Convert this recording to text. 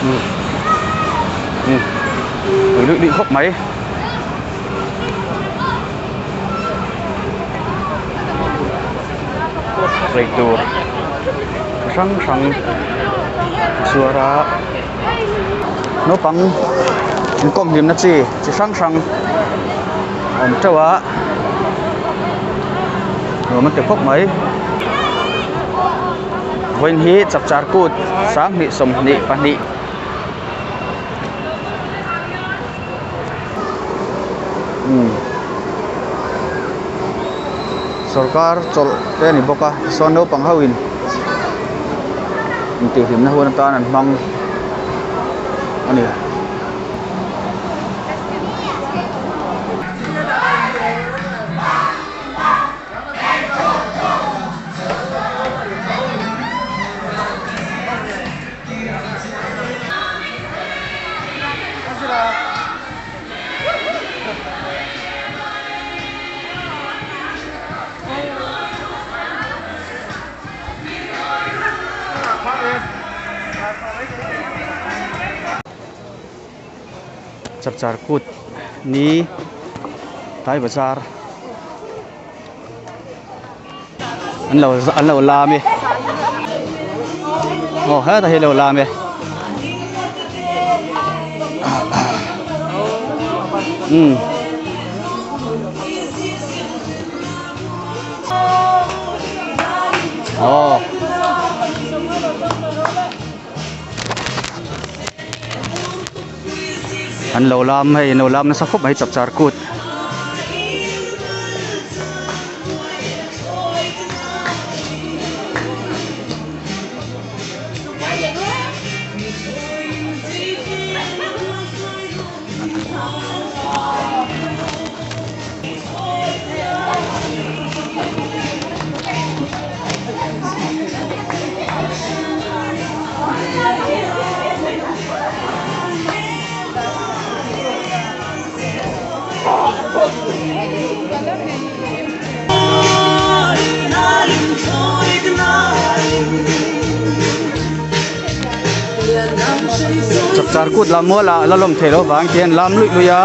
Umm umm pui luih luih khawp mai. Eitur chi hrang hrang zuar a naupang inkawm hlimna chi chi hrang hrang a awm teuh a nuam an ti khawp mai vawiin hi chapchar kut sanghnih 22. Umm sawrkar chawlh te a ni bawk a tichuan naupang ho in intihhlimna hun atan an hmang a ni. Chapchar kut ni tlai bazar an lo an lo lam e aw hetah hian an lo lam e umm. Aw. An lo lam hei an lo lam nasa khawp mai chapchar kut. Chapchar kut lam mual ah la lawm theih loh vang hian lam luih luih a.